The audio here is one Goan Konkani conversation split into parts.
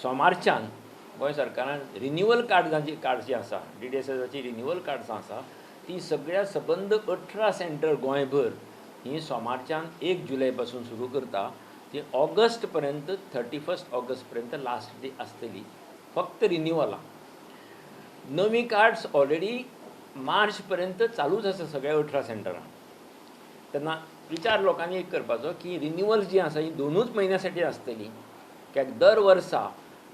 सोमारच्यान गोंय सरकारान रिन्युअल कार्डां जी कार्ड जी आसा, डीडीएसएसाची रिन्युअल कार्ड्सां आसा, ती सगळ्या सबंद 18 सेंटर गोंयभर ही सोमारच्यान 1 जुलय पासून सुरू करता. ती ऑगस्ट पर्यंत, 31 ऑगस्ट पर्यंत लास्ट डे आसतली फक्त रिन्युअलां. नवीं कार्ड्स ऑलरेडी मार्च पर्यंत चालूच आसा सगळ्या 18 सेंटरां. तेन्ना विचार लोकांनी एक करपाचो की रिन्युअल जी आसा ही 2च म्हयन्या साठी आसतली, कित्याक दर वर्सा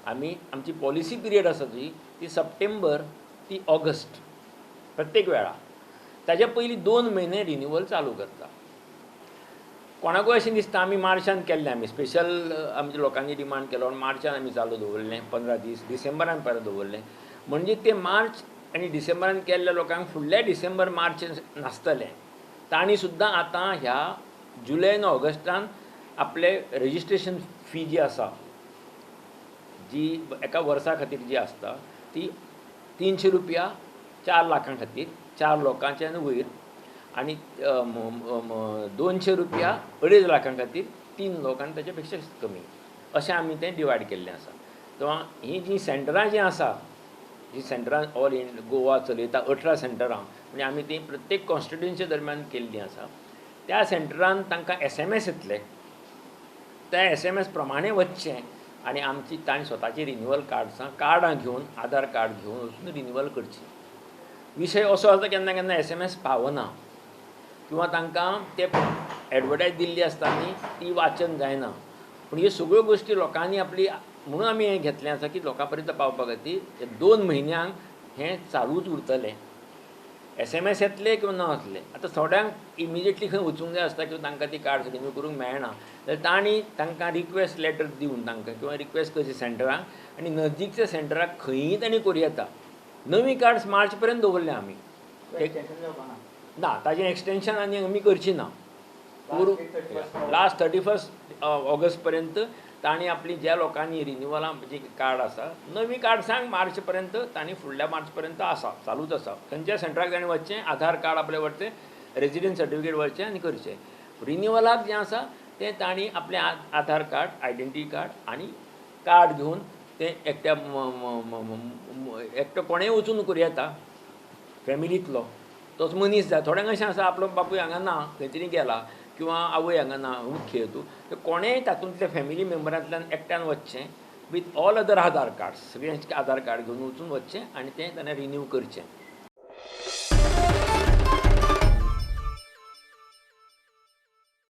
आमी आमची पॉलिसी पिरियड आसा ती सप्टेंबर ती ऑगस्ट प्रत्येक वेळा, ताच्या पयलीं 2 म्हयने रिन्युअल चालू करता. कोणाकूय अशें दिसता आमी मार्चान केल्लें, आमी स्पेशल आमच्या लोकांनी डिमांड केलो आनी मार्चान आमी चालू दवरलें, 15 दीस डिसेंबरान परत दवरलें, म्हणजे ते मार्च आनी डिसेंबरान केल्ल्या लोकांक फुडल्या डिसेंबर मार्च नासतलें, तांणी सुद्दां आतां ह्या जुलय आनी ऑगस्टान आपले रजिस्ट्रेशन फी जी आसा, जी एका वर्सा खातीर जी आसता ती 300 रुपया 4 लाखां खातीर, 4 लोकांच्यान वयर, आनी 200 रुपया 2.5 लाखां खातीर 3 लोक आनी ताच्या पेक्षा कमी, अशें आमी तें डिवायड केल्लें आसा. तेव्हा हीं जीं सेंटरां जीं आसा, जीं सेंटरां ऑल इन गोवा चलयता 18 सेंटरां, म्हणजे आमी तीं प्रत्येक कॉन्स्टिट्युएन्सी दरम्यान केल्लीं आसा. त्या सेंटरान तांकां SMS येतले, त्या SMS प्रमाणें वचचें आनी आमची तांणी स्वताची रिन्युअल कार्ड्सां कार्डां घेवन, आधार कार्ड घेवन वचून रिन्युअल करची. विशय असो आसता केन्ना केन्ना SMS पावना किंवा तांकां ते एडवर्टायज दिल्ली आसता न्ही ती वाचन जायना, पूण ह्यो सगळ्यो गोश्टी लोकांनी आपली, म्हणून आमी हें घेतलें आसा की लोकां पर्यंत पावपा खातीर 2 म्हयन्यांक हें चालूच उरतलें. SMS येतले किंवा ना येतले, आतां थोड्यांक इमिजिएटली खंय वचूंक जाय आसता किंवा तांकां ती कार्ड्स रिन्यू करूंक मेळना, जाल्यार तांणी तांकां रिक्वेस्ट लेटर दिवन तांकां किंवा रिक्वेस्ट करची सेंटराक आनी नजीकच्या सेंटराक खंयी तांणी करूं येता. नवीं कार्ड्स मार्च पर्यंत दवरल्या आमी, ना ताजें एक्सटेंशन आनी आमी करची ना. लास्ट 31 ऑगस्ट पर्यंत तांणी आपली ज्या लोकांनी रिन्युअलां जी कार्ड आसा, नवीं कार्ड्सांक मार्च पर्यंत तांणी फुडल्या मार्च पर्यंत आसा, चालूच आसा. खंयच्या सेंटराक तांणी वचचें, आधार कार्ड आपलें व्हरचें, रेजिडंट सर्टिफिकेट व्हरचें आनी करचें. रिन्युअलाक जें आसा तें तांणी आपलें आधार कार्ड, आयडेंटिटी कार्ड आनी कार्ड घेवन तें एकट्या एकटो कोणेंय वचून करूं येता, फॅमिलींतलो तोच मनीस जाय. थोड्यांक अशें आसा आपलो बापूय हांगा ना, खंय तरी गेला किंवा आवय हांगा ना, मुख्य हेतू तर कोणेंय तातूंतल्या फॅमिली मेंबरांतल्यान एकट्यान वचचें with all other Aadhaar cards, सगळ्यांचे आधार कार्ड घेवन वचून वचचें आनी तें ताणें रिन्यू करचें.